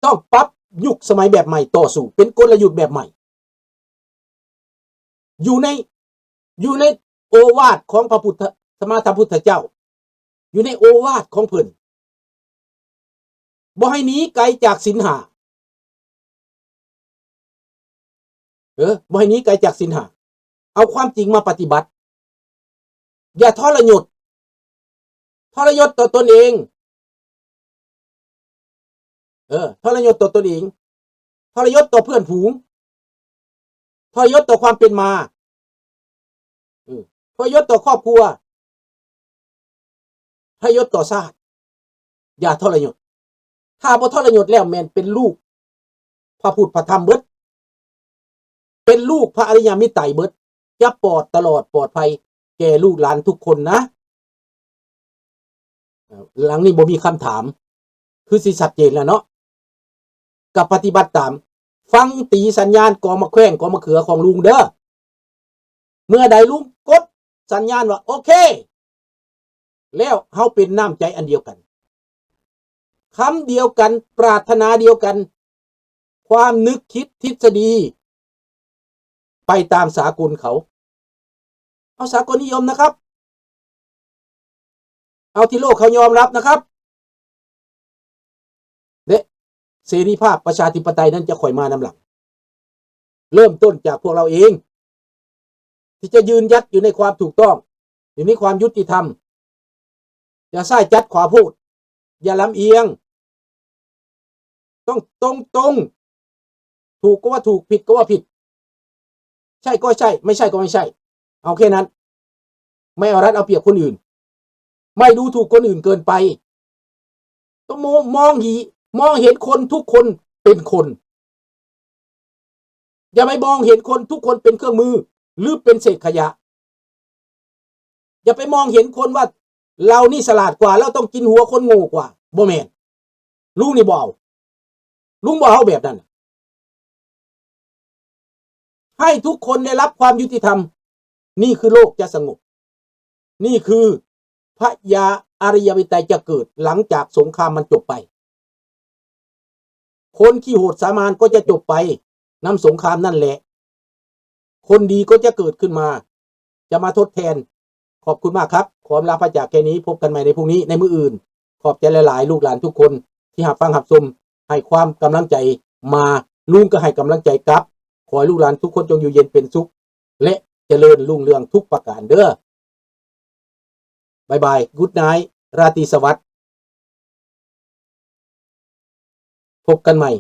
ຕ້ອງປັບຍຸກສະໄໝແບບໃໝ່ ຕໍ່ສູ້ເປັນກົນລະຍຸດແບບໃໝ່ ຢູ່ໃນ ຢູ່ໃນໂອວາດຂອງພະພຸດທະ ສະມາສະພຸດທະເຈົ້າ ຢູ່ໃນໂອວາດຂອງເພິ່ນ ບໍ່ໃຫ້ໜີໄກຈາກສິນຫ້າ ເອີ ບໍ່ໃຫ້ໜີໄກຈາກສິນຫ້າ ເອົາຄວາມຈິງມາປະຕິບັດ ຢ່າທໍລະຍົດ ທໍລະຍົດຕໍ່ຕົນເອງ ເອີ ທໍລະຍົດຕໍ່ຕົນເອງ ທໍລະຍົດຕໍ່ເພື່ອນຝູງ ທໍລະຍົດຕໍ່ຄວາມເປັນມາ ເອີ ທໍລະຍົດຕໍ່ຄອບຄົວ ທໍລະຍົດຕໍ່ຊາດ ຢ່າທໍລະຍົດ ຖ້າບໍ່ທໍລະຍົດແລ້ວແມ່ນເປັນລູກພະພຸດພະທຳເບິດ ເປັນລູກພະອະລິຍະເມດໄຕເບິດ ຈະປອດຕະຫຼອດປອດໄພແກ່ລູກຫຼານທຸກຄົນນະ. ຫຼັງນີ້ບໍ່ມີຄຳຖາມ ຄືຊິຊັດເຈນແລ້ວເນາະ ກໍປະຕິບັດຕາມ ຟັງຕີສັນຍານກອງໝາກແຂວງກອງໝາກເຂືອຂອງລຸງເດີ ເມື່ອໃດລຸງກົດສັນຍານວ່າໂອເຄ ແລ້ວເຮົາເປັນນ້ຳໃຈອັນດຽວກັນ ຄຳດຽວກັນ ປາດຖະໜາດຽວກັນ ຄວາມນຶກຄິດທິດສະດີ ໄປຕາມສາກົນເຂົາ ເອົາສາກົນນິຍົມນະຄັບ ເອົາທີ່ໂລກເຂົາຍອມຮັບນະຄັບ ແລະ ເສລີພາບປະຊາທິປະໄຕນັ້ນຈະຄ່ອຍມານຳຫຼັງ ເລີ່ມຕົ້ນຈາກພວກເຮົາເອງ ທີ່ຈະຢືນຢັດຢູ່ໃນຄວາມຖືກຕ້ອງ ຢູ່ໃນຄວາມຍຸຕິທຳ ຢ່າຊ້າຍຈັດຂວາໂພດ ຢ່າລຳອຽງ ຕ້ອງຕົງໆ ຖືກກໍວ່າຖືກ ຜິດກໍວ່າຜິດ ໃຊ່ກໍໃຊ່ ໄມ່ໃຊ່ກໍໄມ່ໃຊ່ ເອົາແຄ່ນັ້ນ ໄມ່ເອົາລັດເອົາປຽບຄົນອື່ນ ໄມ່ດູຖູກຄົນອື່ນເກີນໄປ ຕ້ອງມອງ ມອງເຫັນຄົນທຸກຄົນເປັນຄົນ ຢ່າໄປມອງເຫັນຄົນທຸກຄົນເປັນເຄື່ອງມື ຫຼື ເປັນເສດຂະຫຍະ ຢ່າໄປມອງເຫັນຄົນວ່າເຫຼົ່ານີ້ສະຫຼາດກວ່າ ເຮົາຕ້ອງກິນຫົວຄົນໂງ່ກວ່າ ບໍ່ແມ່ນ ລຸງນີ້ບໍ່ເອົາ ລຸງບໍ່ເອົາແບບນັ້ນ ໃຫ້ທຸກຄົນໄດ້ຮັບຄວາມຍຸຕິທຳ ນີ້ຄືໂລກຈະສະຫງົບ ນີ້ຄືພະຍາອະລິຍະເມດໄຕຈະເກີດຫຼັງຈາກສົງຄາມມັນຈົບໄປ ຄົນຂີ້ໂຫດສາມານກໍຈະຈົບໄປນຳສົງຄາມນັ້ນແຫຼະ ຄົນດີກໍຈະເກີດຂຶ້ນມາ ຈະມາທົດແທນ ຂອບຄຸນມາກຄັບ ຂໍອຳລາພາຈາກແຄ່ນີ້ ພົບກັນໃໝ່ໃນພຸ່ງນີ້ ໃນມື້ອື່ນ ຂອບໃຈຫຼາຍໆ ລູກຫຼານທຸກຄົນທີ່ຮັບຟັງຮັບຊົມ ໃຫ້ຄວາມກຳລັງໃຈມາ ລຸງກໍໃຫ້ກຳລັງໃຈກັບ ຂໍໃຫ້ລູກຫຼານທຸກຄົນຈົ່ງຢູ່ເຢັນເປັນສຸກ ແລະ ຈະເລີນຮຸ່ງເຮືອງທຸກປະການເດີ. ບາຍບາຍ Good night ລາຕີສະຫວັດ ພົບກັນໃໝ່